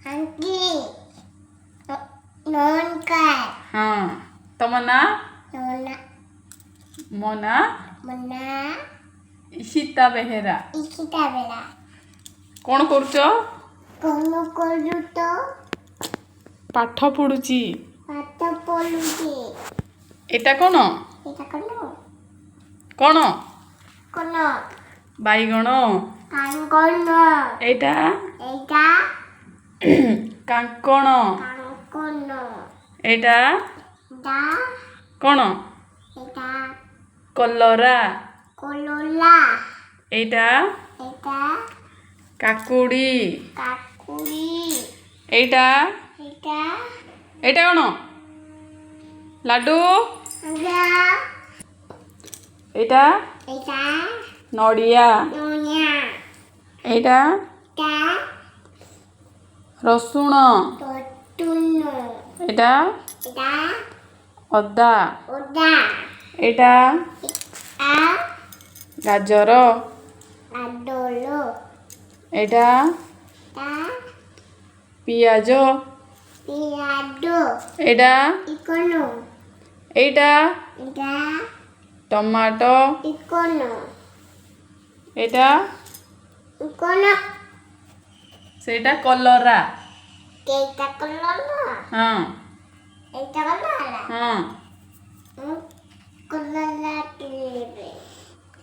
Anti ନମସ୍କାର। ହଁ, ତମ ନାଁ? ନନା। ମୋ ନାଁ? ମୋ ନାଁ? ଇଶିତା ବେହେରା। ଇଶିତା ବେହେରା। କ'ଣ କରୁଛ? କଣ କରୁଛ? ପାଠ ପଢୁଛି। ପାଠ ପଢୁଛି। ଏଇଟା କ'ଣ? ଏଇଟା କଣ? କ'ଣ? କଣ? ବାଇଗଣ। କାଙ୍କଣ। ଏଇଟା? ଏଇଟା? କାଙ୍କଣ। କାଙ୍କଣ। ଏଇଟା? ଦା। କ'ଣ? ଏଇଟା? କଲରା। କଲରା। ଏଇଟା? ଏଇଟା? କାକୁଡ଼ି। କାକୁଡ଼ି। ଏଇଟା? ଏଇଟା? ଏଇଟା କ'ଣ? ଲାଡୁ। ଗା। ଏଇଟା? ଏଇଟା? ନଡ଼ିଆ। ନଡ଼ିଆ। ଏଇଟା? ଟା। ରସୁଣ। ରସୁଣ। ଏଇଟା? ଏଇଟା? ଅଦା। ଅଦା। ଏଇଟା? ଆ। ଗାଜର। ଗାଜର। ଏଇଟା? ଟା। ପିଆଜ। ପିଆଜ। ଏଇଟା? ଇକନ। ଏଇଟା? ଏଇଟା? ଟମାଟୋ। ଇକନ। ଏଇଟା? ଇକନ। ସେଇଟା କଲରା। ଏଇଟା କଲରା। ହଁ। ଏଇଟା କଲରା। ହଁ। ମୁଁ କଲରା କିଣିବି।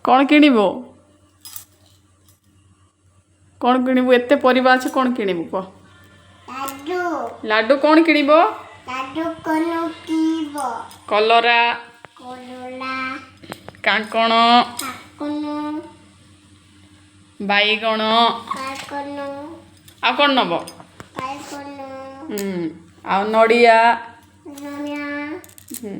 କ'ଣ କିଣିବୁ? କ'ଣ କିଣିବୁ? ଏତେ ପରିବା ଅଛି, କ'ଣ କିଣିବୁ କହ। ଲାଡୁ। ଲାଡୁ କ'ଣ କିଣିବ? ଲାଡୁ କଣ କିଣିବ? କଲରା। କଲରା। କାଙ୍କଣ। କାଙ୍କଣ। ବାଇଗଣ। କାଙ୍କଣ। ଆଉ କ'ଣ ନେବ? ବାଇଗଣ। ଆଉ ନଡ଼ିଆ। ନଡ଼ିଆ। ହୁଁ।